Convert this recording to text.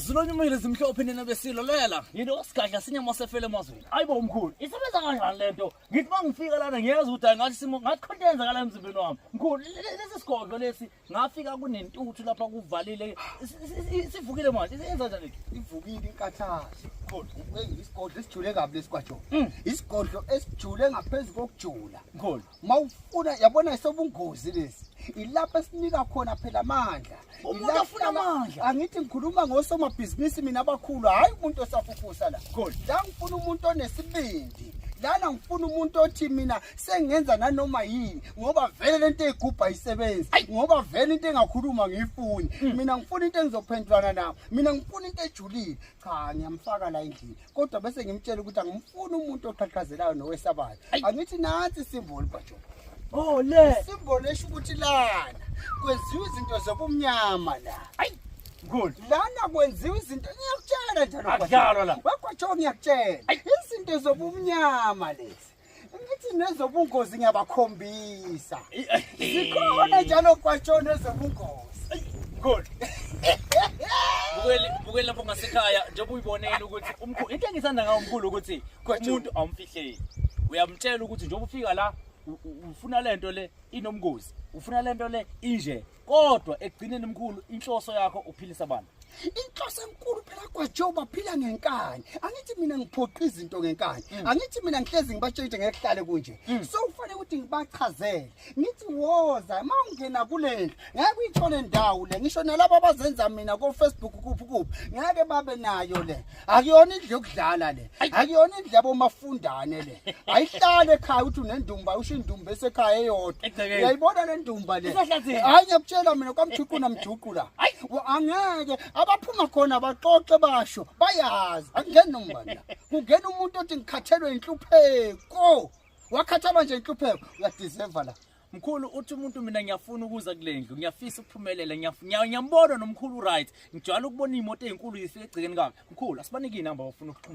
Zulonyumile zimhlophe nina besilo lela. Yini osigadla sinyama sefele emazweni. Ayibo mkhulu, isebenza kanjani lento? Ngithi mangifika lana ngiyezwa ukuthi hayi ngathi simo ngathi khona yenzakala emzimbeni wami. Mkhulu, lesi sigodlo lesi ngafika kunentuthu lapha kuvalile. Sivukile manje. Yenza njani? Ivukile inkathazo. Mkhulu, isigodlo esijule kabi lesikwajo. Isigodlo esijule ngaphezulu kokujula. Mkhulu. Mawufuna yabona isobungozi lesi. Ilapho esinika khona phela amandla. Umuntu afuna amandla. Angithi ngikhuluma ngosomabhizinisi mina abakhulu, hayi umuntu osafufusa la. Khona. La ngifuna umuntu onesibindi. Lana ngifuna umuntu othi mina sengenza nanoma yini ngoba vele lento eyigubha ayisebenzi. Ngoba vele into engakhuluma ngiyifuni. Mina ngifuna into engizophendulana nayo. Mina ngifuna into ejulile. Cha ngiyamfaka la endlini. Kodwa bese ngimtshela ukuthi angimfuni umuntu oqhaqhazelayo nowesabayo. Angithi nansi isimboli Gwajo. Oh le. Isimboli esho ukuthi lana kwenziwa izinto zobumnyama la. Ayi. Mkhulu. Lana kwenziwa izinto ngiyakutshela njalo. Akudlalwa la. Wagwajo ngiyakutshela. Izinto zobumnyama lezi. Ngithi nezobungozi ngiyabakhombisa. Zikhona njalo Gwajo nezobungozi. Mkhulu. Bukeli bukeli lapho ngasekhaya njengoba uyibonela ukuthi umkhulu into engithanda ngawo umkhulu ukuthi umuntu awumfihleli. Uyamtshela ukuthi njengoba ufika la ufuna lento le inomngozi, ufuna lento le inje. Kodwa ekugcineni mkhulu inhloso yakho uphilisa abantu. Inhloso enkulu phela Gwajo baphila ngenkani. Angithi mina ngiphoqa izinto ngenkani. Angithi mina ngihlezi ngibatshela ukuthi ngeke kuhlale kunje. So kufanele ukuthi ngibachazele. Ngithi woza uma ungena kule ndlu ngeke uyithole ndawo le ngisho nalabo abazenza mina ko Facebook kuphi kuphi ngeke babe nayo le. Akuyona indlu yokudlala le. Akuyona indlu yabomafundane le. Ayihlale ekhaya uthi unendumba usho indumba esekhaya eyodwa. Egcekeni. Uyayibona le ndumba le. Isehlathini. Hayi ngiyakutshela mina kwamjuqu namjuqu la. Angeke abaphuma khona baxoxe basho bayazi akungeni noma la. Kungena umuntu othi ngikhathelwe inhlupheko. Wakhathalwa nje inhlupheko uyadeserve la. Mkhulu uthi umuntu mina ngiyafuna ukuza kule ndlu ngiyafisa ukuphumelela ngiyambona nomkhulu right ngijwayele ukubona iy'moto ey'nkulu zifika egcekeni kakhe mkhulu asibanike iy'namba bafuna ukuxhuma.